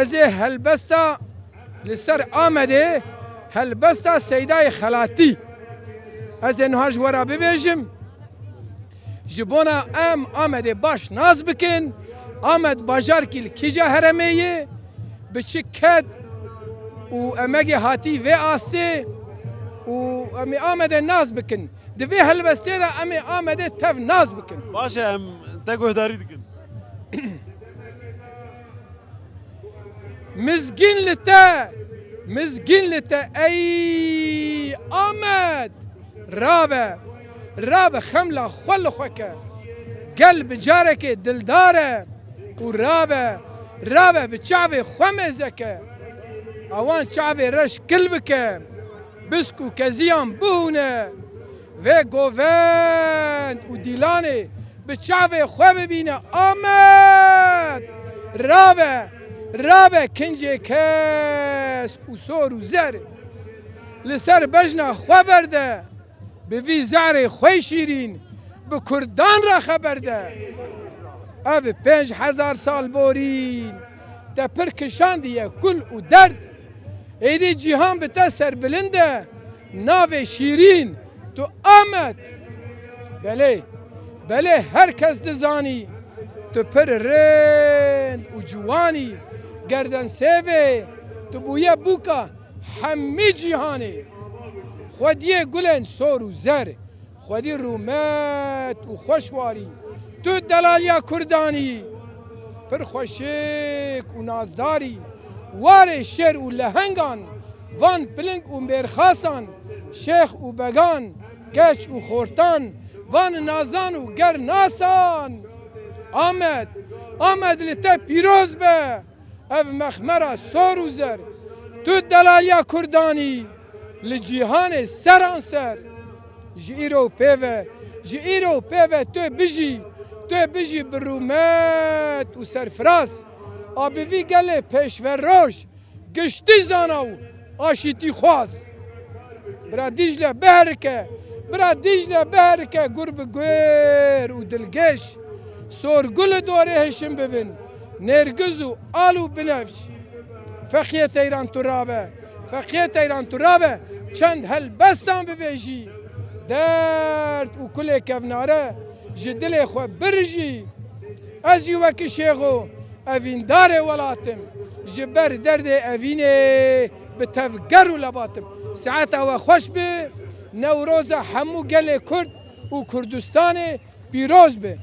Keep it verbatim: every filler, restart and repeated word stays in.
Ez ê helbesta li ser Amedê, helbesta Seydayê Xelatî. Ez ê niha ji we re bibêjim. Ji bona em Amedê baş nas bikin, Amed bajarkî li kîja herêmê ye, bi çi ked û emegê hatî vê astê û em ê Amedê nas bikin. Di vê helbestê de em ê Amedê tev nas bikin. Baş e, em te guhdarî dikin. Mizgîn li te, mizgîn li te ey Amed. Rabe, rabe xemla xwe li xwe ke. Gel bi carekê dildar e û rabe, rabe bi çavê xwe mêze ke. Ewan çavê reş kil bike. Bisk û keziyan bihûne. Vê govend û dîlanê bi çavê xwe bibîne Amed. Rabe, rabe kincê kesk û sor û zer. Li ser bejna xwe berde, bi vî zehrê xwe şîrîn, bi kurdan re xeber de. Ev pênc hezar sal borîn te pir kişandiye kul û derd. Êdî cîhan bi te serbilind e, navê şîrîn tu Amed. Belê, belê her kes dizanî, tu pir rind û ciwanî, gerden sêvê, tu bûye bûka hemî cîhanê. Xwediyê gulên sor û zer, xwedî rûmet û xweşwarî, tu delaliya kurdanî, pir xweşik û nazdarî, warê şêr û lehengan, van piling û mêrxasan, şêx û began, keç û xortan, van nazan û gernasan. Amed, Amed li te pîroz be, ev mexmera sor û zer. Tu delaliya kurdanî, li cîhanê seran ser. Ji îro pê ve, ji îro pê ve tu bijî, tu bijî bi rûmet û serfiraz. A bi vî gelê pêşveroj, giştî zana û aşîtî xwaz. Bira Dîcle biherike, bira Dîcle biherike gur bi gur û dilgeş. Sorgul û dorê hişin bibin, nêrgiz û al û binevş. Feqiyê Teyran tu rabe, Feqiyê Teyran tu rabe, çend helbestan bibêjî. Derd û kulê kevnare ji dilê xwe birijî. Ez jî wekî şêxo evîndarê welat im, ji ber derdê evînê bi tevger û lebat im. Saeta we xweş be, Newroza hemû gelê Kurd û Kurdistanê pîroz be.